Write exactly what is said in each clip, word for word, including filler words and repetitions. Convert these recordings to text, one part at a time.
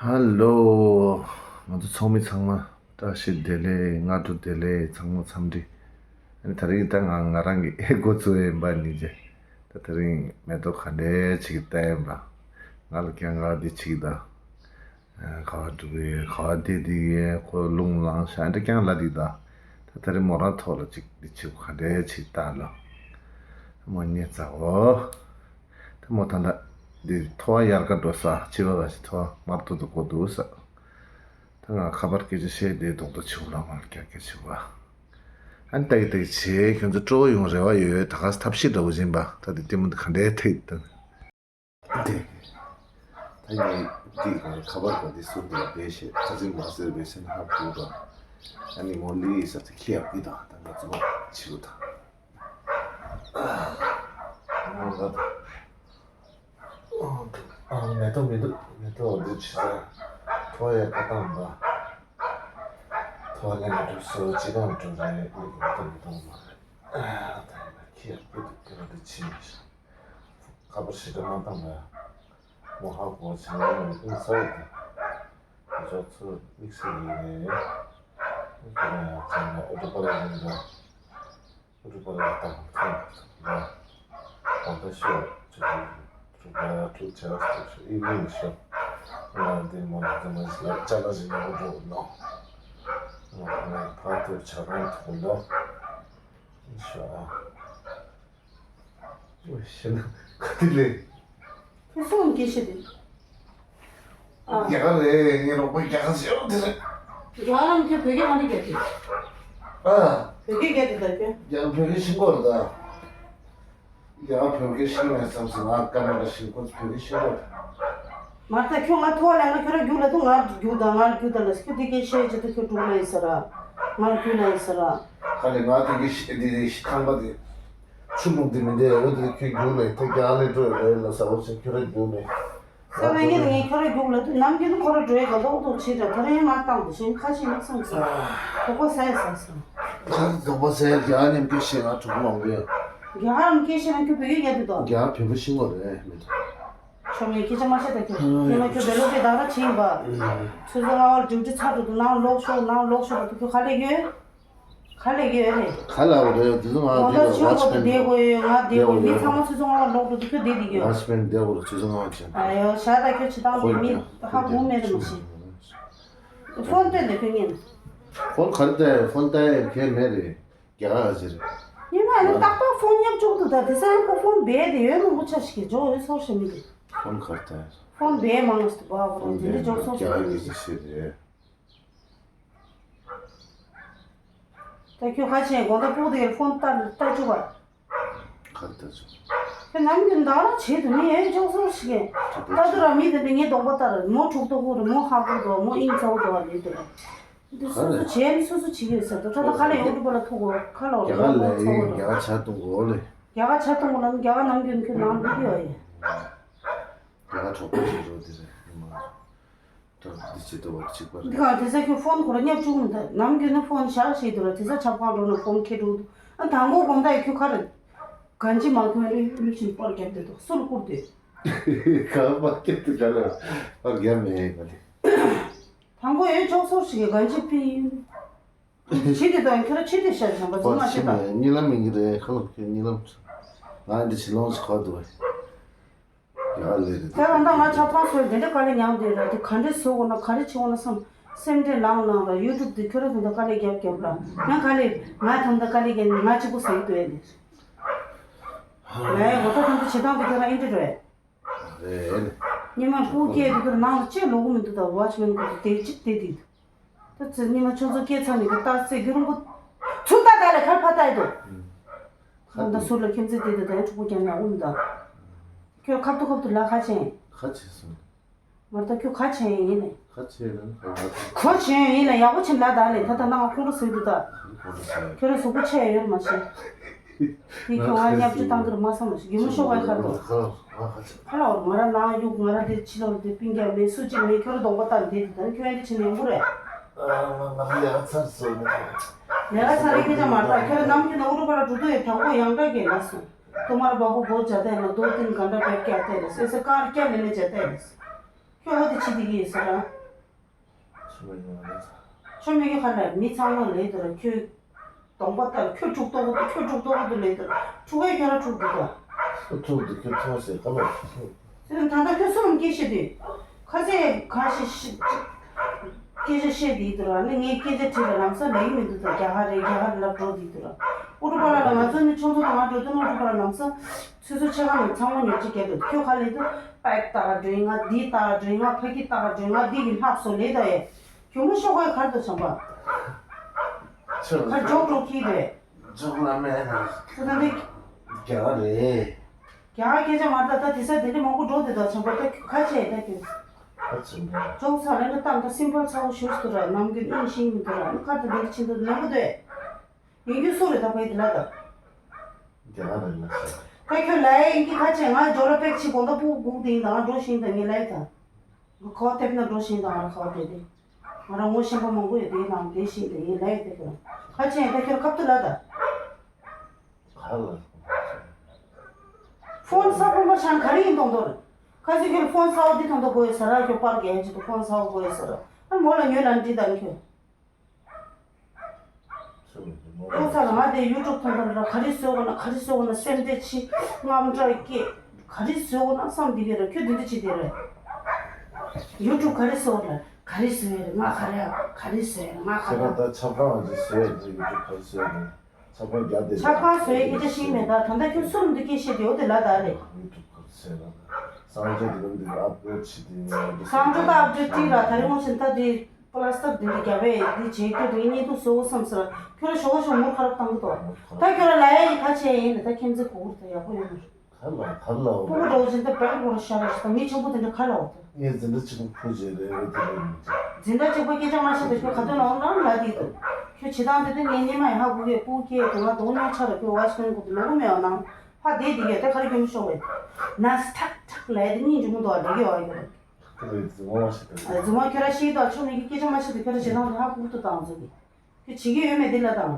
ཧ་ལོ། ང་ཚོ་ཚོགས་མི་ཚང་མ་བཀྲ་ཤིས་བདེ་ལེགས། སྔ་དྲོ་བདེ་ལེགས། ཚང་མ་འཚམས་འདྲི། ཨ་ནི་དེ་རིང་ད་ང་ང་རང་གི་འགོ་བཙུགས་ཡིན་པ་ནི་ཇེ། ད་དེ་རིང་མེ་ཏོག་ག་འདྲས་ཅིག་བལྟས་ཡིན་པ། ང་ལ་ཀྱང་ང་འདི་ཅིག་ད། ག་བ་འགྲོ་གི་ཡོད། ག་བ་བསྡད་བསྡད་ཀྱི་ཡོད། ཁོ་རླུང་ལངས་ཤག་འདྲ་རྐྱང་ལ་འདི་ད། ད་དེ་རིང་མོ་རང་ཐོག་ལ་ཅིག་འདི་ཅིག་ག་འདྲས་ཅིག་ལྟ་ལ། མོ་ཉེ་ཚ་འོ། ད་མོ་ད་ད། འདི་ཐོ་བ་ཡར་ཀ་འགྲོ་ས་ཕྱི་བ་ག་ཞིག་ཐོ་བ་མར་ཏོ་ཏོ་གོ་འདུག་ས། ད་ང་ཁ་པར་སྐད་ཆ་བཤད་བསྡད་རྡོག་རྡོག་བྱེད་ལ་མར་རྒྱག་རྒྱག་བྱེད་བ། ཨ་ནི་ཏག་ཏག་བྱེད། ཁྱོད་ཚོ་སྤྲོ་བོ་ཡོང་རེ་བ་ཡོད། ད་ག་ས་ཐབས་ཤེས་འདྲ་བོ་བཞིན་པ་ད་དེ་ལྟད་མོ་འདི་ག་འདྲའི་ཐད་ད། འདི། ད་ངས་འདི་ག་ཁ་པར་ག་འདི་ཟུར་དུ་བེད་ཤེས་ཁ་ཚིག་མ་ཟེར་བེད་ཤེས་ཧ་གོ་དང་། ཨ་ནི་མོ་ལི་ཡི་ས་ཚིག་ཁྱི་ཡག་གི་དང་ད་ང་ཚོ་བྱེད་དང་། ཨ་ང་ད། ཨ་མེ་ཏོག་མི་འདུག་མེ་ཏོག་འདི་ཆི་ཟེར། ཐོ་ཡ་ཀ་བཏང་པ། ཐོ་ལེན་གྲུ་སོ་ཅི་གང་གྲུ་རེ་ལུག་མེ་ཏོག་མི་འདུག་མ་རེད། ཨ་ད་ཡིན་ན་ཁྱི་ཡག་པོ་འདུག་ཁྱི་ར་འདི་ཕྱིན་ཤག་ཁ་པར་ཞིག་ཀ་མ་བཏང་ན། མོ་ཧ་གོ་བྱང་ལ་མི་ཀུན་ཚ་ཡི་དེ། ཇོ་ཚུར་དམིགས་བསལ་ཡིན་ནས། ཁྱི་ར་ཡང་ཚང་ན་ཨོ་ཏོ་པ་ལ་ཡིན་འདྲ། རུ་པ་ལ་དང་ཐང་ལ། ཨོ་ད་ཤོ་ཅི་ཅི་རུ་པ་ཡ་ཀྲུ་ཅ་ལ་སྟེ་ཤོ་ཨི་མིན་ཤོ། ང་འདི་མོ་ལ་དེ་མོ་ལ་ཅ་ལ་ཞིག་ཡོང་འགྲོ་ནོ། ང་ཕ་ཏོ་ཆ་རང་ཐོག་ལོ། ཤོ་ཨ། ཤེ་ན་ག་དེ་ལེ། ཁྱོད་སོང་སྐད་ཤེས་དེ། ཨ། རྒྱ་གར་རེད། ངའི་རོགས་པ་རྒྱ་གར་ཞེ་པོ་དེ་རེད། རྒྱ་གར་ལ་ཁྱོད་བོད་སྐད་ག་འདྲ་རྒྱག་གི། ཨ། བོད་སྐད་རྒྱག་གི་ད་ཁྱོད། རྒྱ་གར་བོད་སྐད་ཤེས་ཀྱི་ཡོད་རེད་ད། རྒྱ་གར་བོད་སྐད་ཤེས་མེད་བསམ་སོང་། ང་ཀ་ན་ཌ་ཤེས་ཁོ་ཚོ་བོད་སྐད་ཤེས་ཀྱི་ཡོད་རེད། མ་ད་ཁྱོད་ང་ཐོག་ལ་ང་ཁྱོད་ར་རྒྱུགས་ལ་དུ་ང་རྒྱུགས་དང་ང་རྒྱུགས་དང་ལ་ཁྱོད་དེ་སྐད་ཤེས་ཅི་ད་ཁྱོད་འགྲུག་ལ་ཡིན་ས་ར། ང་རྒྱུགས་ལ་ཡིན་ས་ར། ག་རེ་ང་དེ་གི་ཤེས་དེ་དེ་ཤེས་ཁང་པ་དེ། ཆུ་ཀླུང་དེ་མི་འདྲ་འོ་དེ་ཁྱོད་རྒྱུགས་ལ་ཡིན་ད་རྒྱ་ལས་འགྲོ་ཡོད་ལ་ས་འོ་ཅན་ཁྱོད་ར་རྒྱུགས་ལ་ཡིན། ས་བའི་ངེད་ངས་ཁྱོད་ར་རྒྱུགས་ལ་དུ་ནམ་རྒྱུན་ཁོ་ར་འགྲོ་ཡི་ག་ལོག་ཏུ་བྱེད་དྲ་ད་ར་ཡང་མ་བཏང་དུ་ཞེན་ཁ་ཞེ་མི་སོང་ས། ཁོ་ཁོ་ས་ཡི་ས་སོང་། ཁ་རྡོག་པ་ཟེར་རྒྱ་མཉམ་སྐད་ཤེས་ང་གྲོགས་པོ་མང་པོ་ཡོད། རྒྱ་གར་མི་སྐད་ཤེས་ན་ཁྱོད་བོད་སྐད་རྒྱག་དུས་དང་། རྒྱ་གར་བོད་པ་ཤེས་ཀྱི་ཡོད་རེད་མི་འདུག་ཆོ་མེད་སྐད་ཆ་མ་བཤད་ད་ཁྱོད། ཨ་ཁྱོད་ན་ཁྱོད་བོད་ལོག་པའི་ཟླ་ར་ཕྱིན་པ། ཨ། ཆུ་ཚོད་ལྔ་བར་ཌིའུ་ཊི་ཚར་འགྲོ་འདུག་ནང་ལོག་ཤོག་ནང་ལོག་ཤོག་ད་དུ་ཁྱོད་ག་ལས་ཡོད། ག་ལས་ཡོད་རེད། ག་ལ་འོ་རེད་དེ་ཚོ་ང་ངོ་འདི་ལ་ལ་ཆོས་ཝ་ཆི་པོ་དེ་མེན་བསྡད་དགོས་ཡོད་ང་བསྡད་དགོས་ཡོད་མི་ཚང་མ་ཆུ་ཚོད་ལྔ་བར་ལོག་འགྲོ་འདུག་ཁྱོད་བསྡད་བསྡད་ཡོད། ཝ་ཆི་མེན་བསྡད་དགོས་རེད་ཆུ་ཚོད་ལྔ་བར་ཕྱིན། ཨ་ཡོ་ཤ་ད་ཁྱོད་ཕྱི་ཐང་དེ་མི་ཧ་གོ་མེད་རེད་མ་གཞི། ཕོན་སྟོན་དེ་ཁྱོད་ཉན། ཕོན་ག་རེ་སྟོན་ཕོན་སྟོན་ཁྱོད་མེད་རེད། རྒྱ་གར་ཟེར། ཡིན་ན་ནི་ཏག་ཏག་ཕོན་ཉོ་བཅུག་འདུག་ད་དེ་སང་ཁོ་ཕོན་སྦས་དེ་ཡོད་མང་པོ་ཆ་ཞིག་གིས་འཇོག་ཡོད་སོར་ཞིག་མི་འདུག་ཕོན་གར་ད། ཕོན་སྦས་མང་སུ་འདུག་བ་ཁོ་རང་དེ་འདྲ་འཇོག་སོར་རྒྱ་གར་ཡོད་ཟེར་ཟེར་རེད། ད་ཁྱོད་ཁ་ཆེ་དགོང་དག་སྤུག་དེ་ཕོན་ལྟ་ལྟ་བཅུག་བ། གར་ད་བཅུག་ཁྱོད་ནམ་རྒྱུན་ད་རང་བྱེད་དུ་མི་ཡོད་འཇོག་སོར་ཞིག་གིས་ལྟ་དུ་ར་མི་དེ་འདྲ་ངའི་དོགས་པ་ལྟར་མོ་འཁྲུག་དོ་ཁོ་རེད་མོ་ཧ་གོ་དོ་མོ་ཨིན་ཚ་བོ་དོ་བ་ལས་དོ། འདི་སོ་སོ་བྱས་ནས་སོ་སོ་བྱེད་ཀྱི་ཡོད་ས་འདུག་ད་ལྟ་ཁ་ལས་ཡོང་གྲུབ་པ་ལ་ཐུག་གོ་ཁ་ལོག་རྒྱ་གར་ལ་ཡིན་རྒྱ་གར་ཆ་གཏོང་གོ་ལེ། རྒྱ་གར་ཆ་གཏོང་གོ་ལ་རྒྱ་གར་ནམ་རྒྱུན་ཁྱོད་ནང་འདུག་གི་ཡོད་ཡིན། རྒྱ་གར་གྲོགས་པོ་ཞིག་རོ་དེ་རེད་ཡིན་མ་རེད། འདི་བྱེད་དུ་བ་གཅིག་པ་རེད། འདི་ག་དེ་ས་ཁྱོད་ཕོན་ཁོ་ར་ཉབ་བཅུག་མི་འདུག་ནམ་རྒྱུན་ནི་ཕོན་བཞག་བྱེད་དུ་ར་དེ་ས་ཆབ་ཁང་འགྲོ་ན་ཕོན་ཁྱེར་འགྲོ་འདུག་ཨ་དང་པོ་དགོང་དག་ཡི་ཁྱོད་ཁ་རེད། གན་ཇི་མ་ཁྱོད་རེ་མིག་ཆུ་པར་བརྒྱབ་བསྡད་འདུག་སུ་ལ་བསྐུར་དུས། ག་པར་སྐྱེད་དུ་ག་ལ་པར་རྒྱབ་མེད་ག་ལེ། དང་པོ་ཡོད་ཅོག་ཚོར་ཞིག་གི་ག་འཇིག་པི། ཕྱི་དེ་དང་ཁྱོད་ར་ཕྱི་དེ་ཤར་བྱམས་པ་ཚོ་མ་ཤེས་དང་། གཉིད་ལམ་མི་འགྱུར་རེད་ཁ་ལོ་ཁྱོད་གཉིད་ལམ། ང་འདི་ཕྱི་ལོང་ཞིག་གོ་འདུག་ཡ་ལེ་རེད་དེ། ད་ད་ང་ཆ་ཚང་སོས་དེ་འདྲ་དཀའ་ལས་མྱངས་དེ་ར་དེ་ག་འདྲས་བཟོ་དགོས་ན་ག་རེ་བྱེད་དགོས་ན་བསམ་སེམས་ཁྲལ་ལངས་ལངས་ར་ཡུ་ཊུབ་དེ་ཁྱོད་ར་དེ་འདྲ་དཀའ་ལས་རྒྱབ་རྒྱབ་ར་ང་ག་ལས་ང་དེ་འདྲ་དཀའ་ལས་རྒྱབ་ནས་ང་གཅིག་པོ་ཟེར་གི་འདུག་ཡ་ལེ། ལས་ངོ་ཐོག་ཐམས་ཅད་བྱེད་སྟངས་དེ་ཁྱོད་རང་ཨེ་འདྲ་རེད། རེད། ཉི་མ་སྤུ་སྐྱེས་དེ་ཁྱོད་ནང་ལ་ཅི་ལོག་གི་མི་འདུག་ད་ཝ་ཆི་མེན་ཁོ་ཚོ་དེ་གཅིག་དེ་དེ། ད་ཚེ་ཉི་མ་ཆུ་ཚོད་སྐྱེས་ཚར་ནས་ཁྱོད་ལྟ་ཚེ་རྒྱུ་རིང་པོ། ཚུར་ལྟ་ད་ལས་ཁར་ཕ་ལྟ་ཡི་འདུག་ཁ་ད་ཟུར་ལ་ཁྱིམ་མཚེས་དེ་དེ་ད་ཡང་གྲོགས་པོ་རྒྱབ་ན་ཨུམ་ད། ཁྱོད་ཁབ་ཏུ་ཁབ་ཏུ་ལ་ཁ་ཆེན། ཁ་ཆེ་སོང་། མ་ད་ཁྱོད་ཁ་ཆེན་ཡིན་ནས། ཁ་ཆེ་ན་ཁ་ཁ་ཆེ། ཁ་ཆེན་ཡིན་ན་ཡག་པོ་ཆེན་ལ་ད་ལས་ད་ད་ནང་ཁོང་ཁྲོ་ཟེར་འདུག་ད། ཁོང་ཁྲོ་ཟེར། ཁྱོད་རང་གཟུགས་པོ་ཆེ་ཡོད་མ་ཆེ། དེ་ཁྱོད་ང་ཉབ་ཆུ་བཏང་གི་རེད་མ་བསམ་མ་ཤེས་རྒྱུ་མ་ཤོག་པའི་ཁ་དོག་ཁ་ལ་བར་ང་ར་ནང་གཡུག་ང་ར་དེ་ཕྱི་ལོགས་དེ་སྤུན་ཀྱག་མེད་སུ་གཅིག་མེད་ཁྱོད་རང་གདོང་པ་ལྟར་བསྡད་དེ་ད་ཁྱོད་ཨེ་འདྲ་བྱེད་ན་ཡོང་གི་རེད། ང་ལས་ཀ་ཚར་སོང་ནས། ལས་ཀ་ཚར་རེད་སྐད་ཆ་མ་རེད་ད་ཁྱོད་རང་ནམ་རྒྱུན་ན་ཨུ་རུ་པ་ལ་འགྲོ་དུས་ཡོད་དང་པོ་ཡང་འདྲ་གས་ལ་སོང་། ཏུ་མར་བ་བོ་བོ་བྱ་ཐལ་ལ་རྡོ་ཏིན་ག་འདྲ་བེབ་ཀྱ་ཐལ་ལ་སེ་སེ་ཀར་ཀྱ་ལེ་ལེ་བྱ་ཐལ་ལ། ཁྱོད་ཨ་དེ་ཆི་དེ་གི་ཡིན་ཟེར་ར། ཆོ་མེད་ཀྱི་མ་རེད། ཆོ་མེད་ཀྱི་ཁ་ལ་མི་ཚང་མ་ལས་དུ་ར། ཁྱོད་གདོང་པ་ལྟར་ཁྱོད་འཁྲུག་ཏོག་ཏོ། ཁྱོད་འཁྲུག་ཏོག་ཏོ་ལས་དུ་ར། འཁྲུག་གས་ཁྱོད་ར་འཁྲུག་འདུག་ག་སུ་འཁྲུག་འདུག་ཁྱོད་ཚོ་ཟེར་ག་ལ། དེ་ད་ལྟ་ཁྱོད་སུ་ལ་སྐད་བཤད་དུས། ཁ་ཟས་ག་ཞིག་ཤི། སྐད་ཆ་བཤད་དེ་དུ་ར། ནི་ངས་སྐད་ཆ་དྲིས་ལ་ལམ་སང་ལབ་ཀྱི་མི་འདུག་ད་རྒྱ་གར་རེད། རྒྱ་གར་ལབ་འགྲོ་དེ་དུ་ར། ཨུ་ཏུ་པ་ལ་ལ་ང་ཚོ་ནི་ཆུང་ཚོ་དང་ང་འགྲོ་དུས་ནི་ཨུ་ཏུ་པ་ལ་ལམ་སང་། ཚོད་ཚོད་ཆེ་ཁ་ནས་ཚང་མ་ཉོ་ཆ་རྒྱབ་འདུག་ཁྱོད་ག་ལས་འདུག་པེག་ལྟ་ག་འགྲོ་ཡིན། ང་འདི་ལྟ་ག་འགྲོ་ཡིན། ང་ཕ་གི་ལྟ་ག་འགྲོ་ཡིན། ང་འདི་གི་ལྷག་སོ་ལས་ད་ཡེ། གྱོང་མོ་ཤོག་ག་ཡེ་གར་དུ་བྱམས་པ། ཁར་འཇོག་འགྲོ་ཁྱི་རེད། འཇོག་ལ་མེད་ན། ཁྱོད་ད་འདི། རྒྱ་ག་རེད། རྒྱ་ག་སྐད་ཆ་མ་ད་ད་དེ་ས་དེ་འདྲ་མང་པོ་འགྲོ་དེ་ད་བྱམས་པ་ད་ཁ་ཆེ་ད་ཁྱོད། ཁ་ཆེ་འདྲ། འཇོག་ཚ་ལས་ན་ཏང་ད་སིམ་པལ་ཚ་བོ་ཞུ་ཞུ་དུ་ར། ནམ་རྒྱུན་ཨིན་ཤིང་མི་འདུག་ར། ནི་ཁ་ད་འདི་ཆེན་དུ་ནང་པོ་དེ། ཡིན་རྒྱུ་སུ་རེད་ད་ཕ་ཡི་དེ་ལ་ད། རྒྱ་གར་རེད་ན་ཟེར། ད་ཁྱོད་ལ་ཡ་ཡིན་གྱི་ཁ་ཆེ། ང་ཇོ་ལ་པེག་ཆི་གོང་ད་སྤུ་གུ་དེ་ཡིན་ད། ང་འགྲོ་ཤིང་ད་ངས་ལ་ཡི་ད། ང་ཁ་བ་ཐེབས་ན་འགྲོ་ཤིང་ད། ང་ར་ཁ་བ་དེ་དེ། ང་ར་ངོ་ཤེས་པ་མང་པོ་ཡོད་དེ་ནང་དེ་ཤིང་ད་ངས་ལ་ཡི་དེ་ཁྱོད་ཁ་ཆེ། ད་ཁྱོད་ཁབ་ཏུ་ལ་ད། ག་ལ། ཕོན་ས་ཕོན་པ་ཤང་ག་རེ་ཡིན་གཏོང་དོར། ཁ་ཆེ་ཁྱོད་ཕོན་ས་བ་འདི་གཏོང་དོ་དགོས་ཡོད་ས་ར། ཁྱོད་པར་གྱི་ཡན་ཆེད་དུ་ཕོན་ས་བ་དགོས་ཡོད་ས་ར། ཨ་མོ་ལ་ཉོས་ལ་འདྲི་ད་ཁྱོད། ཁོ་ཚ་ལ་ང་དེ་ཡུ་ཊུབ་ཐོན་ཐོན་ར། ག་རེ་བཟོས་དགོས་ན་ག་རེ་བཟོས་དགོས་ན་སེམས་བདེ་ཆེ་རྔམ་སྐྲག་སྐྱེ། ག་རེ་བཟོས་དགོས་ན་བསམ་བདེ་གི་ར། ཁྱོད་འདི་འདྲ་བྱེད་དེ་རེད། ཡུ་ཊུབ་ག་རེ་བཟོས་དགོས་ན་ག་རེ་བཟོས་རེད། ང་ག་རེ་ཨ་ག་རེ་བཟོས་རེད། ང་ག་ཁྱེད་ར་རེ་ད་ཆབ་ཁང་ང་ཅིག་བཟོས་ཡོད་དེ། ཡུ་ཊུབ་ག་རེ་བཟོས་ནས་ཆབ་ཁང་རྒྱ་དེ་ཆབ་ཁང་བཟོས་ཡོད་སྐད་ཆ་ཤེས་མེད། ད་ད་ལྟ་ཁྱོད་སུ་རུ་འདི་སྐད་བཤད་དེ་ཡོད་དེ་ལ་ད་རེད། ཡུ་ཊུབ་ག་རེ་བཟོས་ན་ད་གསང་སྤྱོད་དེ་ལ་འདི་ཨབ་ཌེཊ་བྱེད་དེ་ཡོད་དེ། གསང་སྤྱོད་ད་ཨབ་ཌེཊ་བྲིས་ར། ད་རེ་ངོ་ཤེས་ད་དེ། པ་ལ་སི་ཊིག་འདི་འདྲ་རྒྱབ་པས་འདི་བྱེད་རྒྱུ་འདི་གཉིས་འདུག་བཟོ་བསམ་ཟེར། ཁྱོད་ར་ཞོགས་ཞོགས་མུར་ཁ་རབ་བཏང་གི་འདུག་ད་ཁྱོད་ར་ལ་ཡ་ཡི་ཁ་ཆེ་ཡིན་ད་ཁྱིམ་མཚེས་གོ་གུར་ད་ཡག་པོ་ཡོད་མ་རེད། ཁ་ལ་ཁ་ལ་འོ། སྤུ་གུ་འདྲ་བོ་ཅན་ད་བེང་ལོར་ཤར་ར་ཞིག་ད་མི་ཆེན་པོ་དེ་འདྲ་ཁ་ལ་འོ་ད། ངས་འཛིན་གྲྭ་གཅིག་པུ་ཕུ་བྱས་རེད་འོ་དེ་རེད་མི་འཛིན། འཛིན་གྲྭ་གཅིག་པ་སྐད་ཆ་མ་བཤད་ད་ཁྱོད་ག་དུས་ནང་ནང་ལ་དེ་འདུག་ཁྱོད་བྱེད་སྟངས་དེ་དེ་ངས་སྙེ་མ་ཡི་ཧ་གོ་གི། སྤུ་གུ་སྐད་དེ་ང་དོག་ཉོ་ཆ་ར་ཁྱོད་ཝ་ཤི་ཊོན་གོ་དེ་ལོ་གོ་མེད་བ་ནང་ཧ་དེ་དེ་གི་ད་ག་རེ་གྱོང་ཤོག་བས་ན་སི་ཁྲག་ཁྲག་ལ་ཡ་དེ་གཉིས་འཇུ་མོ་འདུག་ཨ་འདྲ་གི་བ་ཡོད་རེད། ཁྱོད་རྫུན་མ་བཤད་པ། རྫུན་མ་ཁྱོད་ར་ཤེས་དོ། ཆོ་མེད་ཀྱི་སྐད་ཆ་མ་བཤད་དོ། ཁྱོད་ར་བྱེད་སྟངས་དེ་ཧ་གོ་ཐུབ་དང་ཚོ་གི། ཁྱོད་བྱེད་ཀྱི་ཡོད་མེད་དེ་ལ་དང་།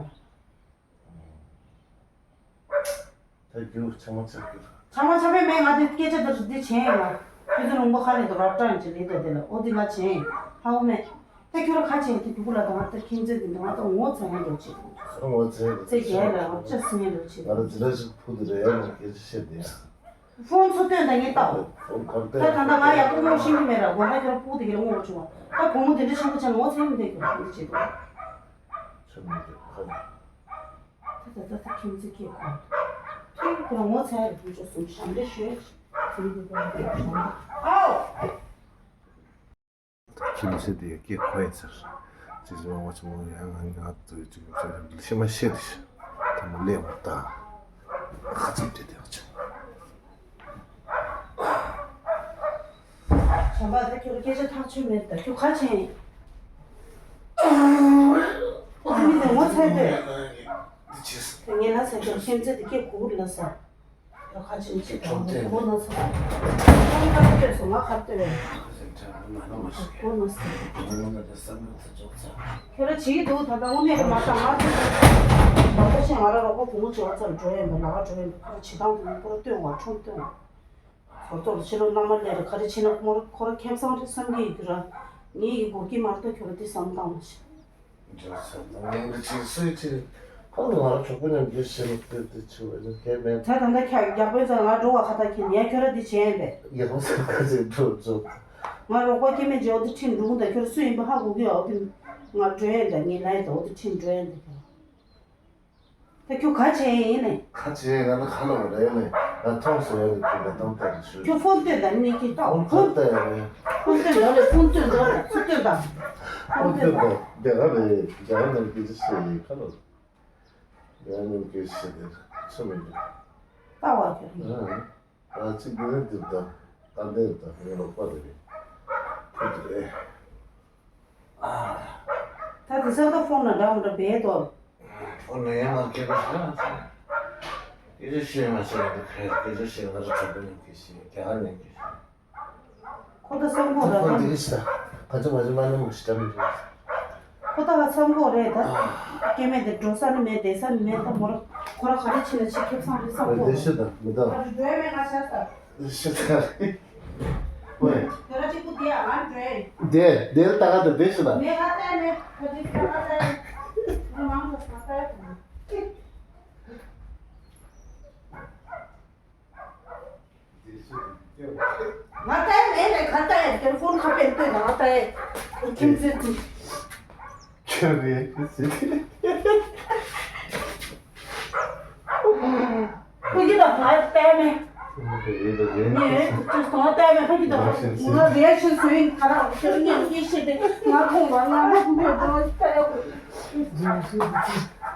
ད་རྒྱུ་ཆ་མ་ཆ་རྒྱུ། ཆ་མ་ཆ་པའི་མེད། ང་དེ་སྐད་ཆ་དེ་འདི་བྱས་ཡིན་ལ། ཁྱོད་ཚོ་ལུང་པ་ཁ་ནས་དུ་རབ་ཀྲང་གྱི་ལི་དོ་དེ་ལ་ཨོ་དེ་ང་བྱས་ཡིན་ཧ་གོ་མེད། ད་ཁྱོད་ར་ཁ་ཆེ་དེ་རྒྱུ་གུ་ལ་དང་ད་ཁྱིམ་མཚེས་དེ་འདི་ང་ད་ངོ་ཚ་ཡིན་འགྲོ་ཆེ། ངོ་ཚ་ཡིན་འགྲོ་ཆེ། ཚེ་རྒྱལ་ལ་ང་ཅག་སྲིད་ཡིན་འགྲོ་ཆེ། ང་ད་འཛིན་གྲྭ་ཞིག་ཕུ་དེ་རེད་ལ་སྐད་ཆ་བཤད་དེ་ཡ། ཕོན་ཚུར་སྟོན་དང་ངས་བལྟའོ། ད་ད་ལྟ་ང་ཡག་པོ་ངོ་ཤེས་ཀྱི་མེད་ར། དགོང་དག་ཁྱོད་རང་སྤུ་གུ་དེ་ག་ལ་ངོ་བོ་བྱུང་བ། ད་བུ་མོ་དེ་འདྲ་ཆེན་པོ་ཆགས་ན་ངོ་ཚ་ཡི་མི་འདུག་ཁྱོད་རང་འདི་བྱེད་དོ། ཆོ་མི་འདུག་ཁ་ལ། ད་ད་ད་ད་ཁྱིམ་མཚེས་སྐད་གོ། ཁྱོད་ཁོ་རང་ངོ་ཚ་ཡ་རེད། བུ་ཆོ་གསུམ་ཞབས་འདྲེན་ཞུས། ཨའོ། ཁྱིམ་མཚེས་དེ་སྐད་གོ་ཡིན་ཟེར། ཅིག་ཅིག་མང་བ་ཆེན་མོ་ཡང་ང་ང་ཚོས་ཅིག་ཅིག་ཤི་མ་ཤེས་དེ་ཤི། ཐ་མ་ལས་མ་ལྟ། ཁ་ཚིག་དེ་དེ་ཡག་ཆེ། བྱམས་པ་ད་ཁྱོད་སྐད་ཆ་ཐག་ཆོད་མེད་ད་ཁྱོད་ཁ་ཆེན། ཨ་ནི་དེ་ངོ་ཚ་ཡི་དེ། ངས་ལ་ཟེར་ཁྱོད་ཁྱིམ་མཚེས་དེ་སྐད་གོ་གི་ལ་ཟེར། ཁ་ཆེན་ཅིག་དང་ཁོ་ན་ཚ། ཁོ་ཁ་ལྟོས་སོང་ང་ཁ་ལྟོས་རེད། ཁོ་ན་ཚ། ཁྱོད་ར་བྱེད་ཀྱི་འདུག་ད་ལྟ་དངོས་གནས་རེད་མ་ཤག་ང་ཚོ་མ་གཏོགས་ཤེས་ང་ར་རོགས་པ་བུ་མོ་བྱེད་པ་ཚར་འགྲོ་ཡིན་པ་ལ་ཁ་འགྲོ་ཡིན་པ་ཁོ་ར་བྱེད་སྟངས་དེ་ཁོ་ར་སྟོན་བ་ཁྲོམ་སྟོན་བ། ཁོ་ཚོར་ཕྱི་ལོགས་མནའ་མ་སླེབས་རེད་ག་རེ་བྱེད་ན་ཁོ་ར་ཁོ་ར་ཁེ་བཟང་རེད་བསམ་གྱི་ཡོད་ར། ངེད་ཀྱི་སྒོར་གྱི་མ་གཏོགས་ཁྱོད་ར་འདི་བསམ་བཏང་མ་ཤེས། འགྲོ་ས་དང་ངའི་འདི་ཅིག་སུའི་ཅིག་ཁོ་ང་ར་གྲོགས་པོ་མཉམ་འདྲེས་བྱེད་ལ་ལྟོས་ཏེ་ཆུ་བ་ནི་སྐད་མེད། ད་ད་ལྟ་ཁྱ་རྒྱག་པའི་ཚེ་ང་འགྲོ་བ་ཁ་ཐག་ཁྱེར་ཡ་ཁྱོད་ར་འདི་བྱས་ཡིན་པས། ཡག་པོ་ཟེར་ཁ་ཅིག་འགྲོ་ཆོག་ང་རོགས་པ་སྐྱེ་དམན་བྱས་འོ་དེ་ཁྲིད་འགྲོ་གི་འདུག་ཁྱོད་ར་སུ་ཡིན་པ་ཧ་གོ་གི་ཡོད་འོ་དེ་ང་འགྲོ་ཡ་འདྲ་ངའི་ལ་ཡི་ད་འོ་དེ་ཁྲིད་འགྲོ་ཡ་འདྲ་ཁྱོད། ད་ཁྱོད་ག་བྱས་ཡིན་ནས། ཁ་ཆེ་ང་ལ་ཁ་ལོ་རེ་ནས་ང་མཐོང་སོང་ཡ་རེ་ཁྱོད་ལ་གཏམ་ལྟ་རེ་ཞུ། ཁྱོད་ཕོན་སྟོན་དང་མི་གི་ཏོག་ཕོན་ཕོན་སྟོན་ཡ་རེ། ཕོན་སྟོན་འདྲ་རེད་ཕོན་སྟོན་འདྲ་རེད་ཚུར་སྟོན་དང་། ཕོན་ཕོན་སྟོན་དང་རྒྱ་གར་རེད་རྒྱ་གར་ནང་སྐད་ཆ་བཤད་ཡིན་ཁ་ལོ། རྒྱ་གར་ནང་སྐད་ཆ་བཤད་དེ་ཆོ་མེད་ཀྱི། ལྟ་བ་ཁྱོད་རེད། ཨ་ཅིག་འདི་ནས་འདིར་དང་ཏན་ཏན་དང་ངའི་རོགས་པ་རེ་རེད། ཕུ་དེ་རེད། ད་དེ་ཚོ་ད་ཕོན་ན་འདྲ་མི་འདྲ་བས་དོ། ཕོན་ན་ཡང་ང་སྐད་པ་ཤ་ཚ། སྐད་ཆ་བཤད་མ་བཤད་ད་ཁ་སྐད་ཆ་བཤད་ང་ཚོ་གྲོགས་པོ་ཉམས་ཀྱི་བཤད་རྒྱ་གར་ཉམས་ཀྱི་བཤད། ཁོ་ད་བསམ་གོ་ར་ཕོན་ད། འདི་ཤ་ག་ཚོད་མ་ཚོད་མ་ནི་མུ་ཤི་ཏ་མི་རེད། ཁོ་ད་ང་བསམ་གོ་རེད་ད། སྐྱེ་མེད་དེ་འགྲོ་ས་ནི་མེད་བསྡད་ས་ནི་མེད་ད་མོ་ར་ཁོ་ར་ག་རེ་ཕྱིན་ན་ཕྱི་ཁེབས་ཚང་རེད་བསམ་གོ་རེད། འདི་ཤ་ད་མི་ད། ད་འགྲོ་ཡ་མེད་ང་ཤ་ད། འདི་ཤ་ད་རེད། ཁོས། དེ་ར་གཅིག་པུ་དེ་ཨ་འདྲེ། དེ་དེ་ལ་ལྟ་ག་དང་དེ་ཞིག་ལ། ངས་ང་ལྟ་མེད། ཁ་ཅིག་ལྟ་ག་ལྟ་ཡིན། ང་མང་དུ་ང་ལྟ་ཡིན། ང་ལྟ་མེད་ལས་ག་ལྟ་ཡིན། དེ་ཕོན་ཁ་པན་ལྟོས་ང་ལྟ་ཡིན། ཁྱིམ་མཚེས་དེ། ཁྱོད་རེད་ཟེར། ཁོ་གི་ད་ཕར་བལྟས་ནས། ཁོ་གི་ད་ཟེར། ངས་ཁོ་ཚོ་བལྟས་ནས་ཁོ་གི་ད་ང་རེ་ཞིག་བཟོས་ཡིན། ཁ་རག་ཁྱོད་ངས་ངས་ཤེས་ཏེ་ང་ཁོང་བ་ང་ཁོང་བོས་ད་བལྟས་ཡོད། ང་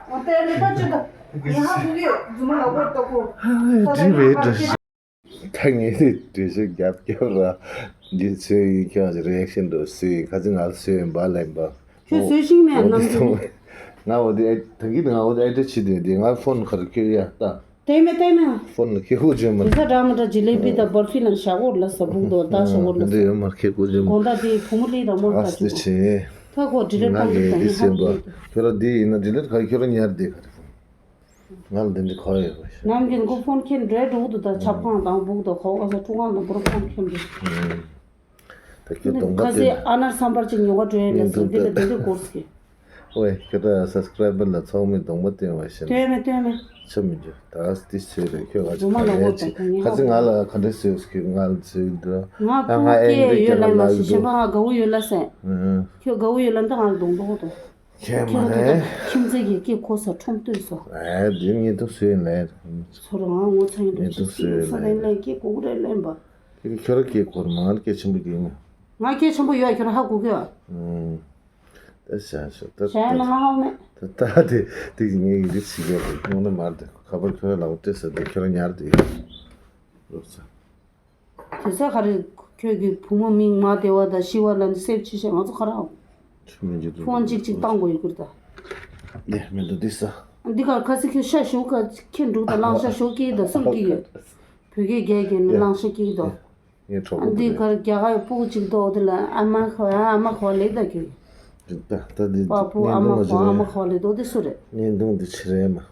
བལྟས་ནས་ད་ཅི་ད་ངས་ཧ་གོ་གི་ཡོད། རྫུན་མ་ལབ་དགོས་ད་ཁོ། ད་ད་ངས་ཕར་ཅི། ད་ངས་འགྲེལ་བཤད་རྒྱབ་རྒྱབ་ར། འདི་བཟོས་ཡིན། ཁྱོད་རེ་ཨེག་ཤན་འགྲོ་བཟོས་ཡིན། ཁ་ཅིག་ང་ལ་བཟོས་ཡིན་པ་ལབ་པ། ཁྱོད་བཟོས་ཤིང་མེད་ནམ་རྒྱུན། ང་འོ་དེ་ཨེ་ད་གིན་ང་འོ་དེ་ཨེ་འདྲ་བྱེད་དེ་དེ་ང་ཕོན་ཁར་ཁྱོད་ཡ་ལྟ། ལྟས་མེད་ལྟས་མེད། ཕོན་ཁྱོད་ཁུག་བྱོས་མ། དེ་ས་འདྲ་མི་འདྲ་ཇི་ལེ་བི་དང་བར་ཕི་ལ་བཞག་འོར་ལ་ས་བུག་དོ་ད་བཞག་འོར་ལ་འདི་ས། ཡོད་མ་ཁྱོད་ཁུག་བྱོས་མ། དགོང་དག་དེ་བུ་མོ་ལི་དང་མོར་ཨ་ད་སི་ཆུ་ཆེ། ད་ཁོ་ཌི་ལེ་ང་བཏང་གི་གི་ད་ངས་ཧ་གོ་གི། ཁྱོད་ར་འདི་ཡིན་ན་ཌི་ལེ་ག་ཁྱོད་ར་ཉར་དེ་ག་རེ། ང་ལ་འདི་འདྲ་གོ་ཡོད་པ་ཞིག་ནམ་རྒྱུན་ཁོ་ཕོན་ཁྱེར་འགྲོའི་འགྲོ་འདུག་ད་ཆབ་ཁང་དང་སྦུག་དང་ཁོ་ཨ་ས་ཁྲུ་ཁང་དང་བོར་ཕོན་ཁྱེར་འགྲོ། ད་ཁྱོད་གདོང་པ་ཁ་སི་དེ་ཨ་ནར་བསམ་པར་ཅིག་ཉོ་ག་འགྲོ་ཡིན་ལ་ཟེར་འདི་ལ་འདི་འདྲ་གོ་སི་ཀི། ཝེ་ཁྱོད་ད་སབ་སི་ཀ་རའི་བར་ལ་ཚོགས་མི་གདོང་པ་བསྟན་བ་ཞིག་ལྟོས་མེད་ལྟོས་མེད། ཆ་མི་འཇུ་ད་ཨ་སི་སི་ཚོས་རེད་ཁྱོད་ག་ཅིག་རྫུན་མ་ལ་ག་ངོ་ཡ་ཅིག་ད་ཁ་ཅིག་ང་ལ་ག་འདྲ་ཟེར་ཟེར་ཁྱོད་ང་ལ་ཟེར་འདུག་ང་ཕྲུ་གུ་སྐྱེས་ཡོད་ལ་མ་ཟེར་གཞན་པ་ང་དགའ་བོ་ཡོད་ལ་ཟེར། ཁྱོད་དགའ་བོ་ཡོད་ལ་འདི་ང་ལ་གདོང་པོ་གོ་དང་། ཁྱེད་མ་ཁྱེད་རང་རེད། ཁྱིམ་མཚེས་ཀྱི་སྐད་གོ་ས་ཁྲོམ་སྟོན་སོ། ཨེ་འདི་ངས་ཐུག་སུ་ཡིན་ལས། ཚོ་རང་ངོ་ཚ་ཡིན་ངས་ཐུག་སུ་ཡིན་ས་ལས་ལས་སྐད་གོ་གི་རེད་ལན་པ། ཁྱེད་ཁྱོད་ར་སྐད་གོ་ར་མ་ང་སྐད་ཆེན་པོ་གི་ཡིན། ང་སྐད་ཆེན་པོ་ཡོད་ཁྱོད་ར་ཧ་གོ་གི་ཡོད། ཨུམ། ད་བྱ་ཤོག་ད་བྱ་ཡ་ན་ང་ཧ་མེད། ད་ད་དེ་དེ་ངས་ཡི་གེ་ཚིག་ཡོད་རེད་དངོས་གནས་མ་རེད་དེ་ཁ་པར་ཁྱོད་ར་ལག་པ་སྤྲད་ས་དེ་ཁྱོད་ར་ཉར་དེ་ཡོད། རོགས་ཚ། དེ་ཚོ་ག་རེ། ཁྱོད་ཀྱི་བུ་མོ་མིང་མ་བདེ་བ་དང་ཤི་བ་ལ་ནི་སེབ་ཆེ་ཤག་ང་ཚོ་ག་རེ་ཨང་། ཆུ་མི་འཇུ་དུ་ཕོན་གཅིག་གཅིག་བཏང་དགོས་ཡོད་ཀྱི་རེད་ད། ནས་མི་འདུག་འདི་ས། འདི་གར་ཁ་སི་ཁྱོད་ཤ་ཞུ་ཁ་ཁྱེད་འབྲུག་དང་གླང་ཤ་ཞོག་སྐྱེས་དང་གསུམ་སྐྱེས་ཡོད། བོད་སྐད་རྒྱག་གི་ནི་གླང་ཤ་སྐྱེས་དང་། ངས་གྲོགས་པོ་འདི་གར་རྒྱ་གར་ཡི་སྤུ་གུ་གཅིག་འདུག་འདི་ལ་ཨ་མ་ཁ་བ་ཨ་མ་ཁ་བ་ལེགས་ད་ཁྱོད། ད་ད་འདི་པ་སྤུ་ཨ་མ་ཁ་བ་ཨ་མ་ཁ་བ་ལེགས་འདུག་འདི་སུ་རེད། བརྙན་ཐུང་འདི་ཕྱི་རེད་མ།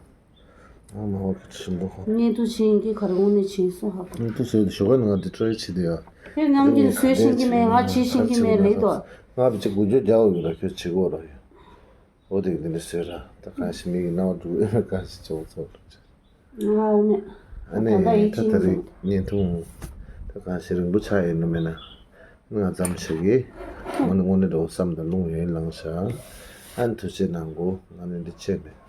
ཨ་མ་ཧོ་ཁི་ཆུ་འདུག་ཧོ། བརྙན་ཐུང་བྱེད་ཡིན་གྱི་ག་རེ་དངོས་གནས་བྱེད་སོང་ཧ་གོ། བརྙན་ཐུང་བྱེད་དུ་ཞོགས་པ་ནང་དེ་ཊ་རའི་བྱེད་དུ་ཡ། ཁྱོད་ནམ་རྒྱུན་བཟོས་ཤེས་ཀྱི་མེད་ང་བྱེད་ཤེས་ཀྱི་མེད་ལེགས་དོ། ང་བི་ཅི་དགུ་བཅུ་རྒྱག་འོས་ར་ཁྱོད་བྱེད་དགོས་ར་ཡོད། འོ་དེ་འདི་འདྲ་བཟོས་ར་ད་གང་ཞིག་མི་གི་སྣང་བ་འགྲོ་ཡོད་ན་གང་ཞིག་བྱེད་འོ་ཚོ། ང་འོ་མེད། ཨ་ནི་ད་ད་ཡིད་ད་ཆེས་ད་མི་རེད་བྱུང་། བརྙན་ཐུང་། ད་གང་ཞིག་རིང་པོ་ཆགས་ཡོད་ནི་མེད་ན། ང་ཙམ་ཞིག་གིས། དངོས་གནས་དངོས་གནས་འགྲོ་བསམ་དང་རླུང་ཡོད་ལངས་ཤག་ཨ་ནི་ཐུགས་རྗེ་གནང་གོ་ང་ནི་འདི་བྱས་མེད།